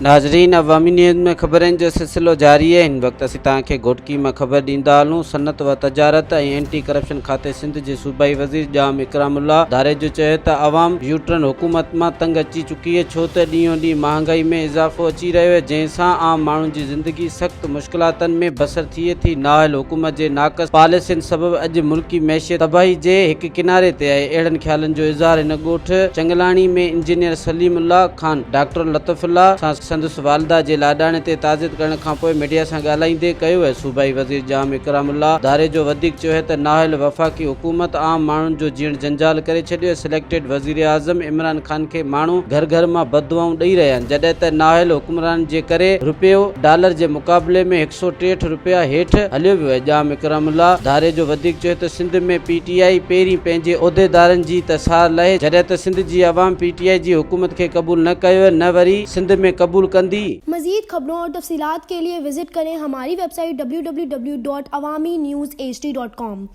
ناظرين عوامي نيوز ۾ خبرن جو سلسلو جاري آهي هن وقت اسين توهان کي گهوٽڪي مان خبر ڏيندا هلون صنعت و تجارت ۽ اينٽي ڪرپشن کاتي سنڌ جي صوبائي وزير ڄام اڪرام الله ڌاريجو چيو ته عوام يوٽرن حڪومت مان تنگ اچي چڪي آهي ڇو ته ڏينهون ڏينهن مهانگائي ۾ اضافو اچي رهيو آهي جنهن سان عام ماڻهن جي زندگي سخت مشڪلاتن ۾ بسر ٿئي ٿي نااهل حڪومت جي ناقص پاليسين سبب اڄ ملڪي معيشت تباهي جي هڪ ڪناري تي آهي اهڙن خيالن جو اظهار هن ڳوٺ چنگلاڻي ۾ انجنيئر سليم الله خان ڊاڪٽر لطف الله سان سندس والده جي لاڏاڻي تي تعزيت ڪرڻ کانپوء ميڊيا سان ڳالهائيندي ڪيو ۽ صوبائي وزير ڄام اڪرام الله ڌاريجو وڌيڪ چيو ته نااهل وفاقي حڪومت عام ماڻهن جو جيئڻ جنجال ڪري ڇڏيو ۽ سليڪٽيڊ وزيراعظم عمران خان کي ماڻهو گهر گهر مان بددعائون ڏئي رهيا آهن جڏهن ته نااهل حڪمرانن جي ڪري رپيو ڊالر جي مقابلي ۾ 163 رپيا هيٺ هليو ويو آهي. ڄام اڪرام الله ڌاريجو وڌيڪ چيو ته سنڌ ۾ پي ٽي آء پهرين پنهنجي عهديدارن جي ته سار لهي جڏهن ته سنڌ جي عوام پي ٽي آء جي حڪومت کي قبول نه ڪيو نه وري سنڌ ۾ قبول ڪندي. مزيد خبرون اور تفصيلات ڪي ليي وزٽ ڪرين هماري website W W W dot Awami news H D dot com.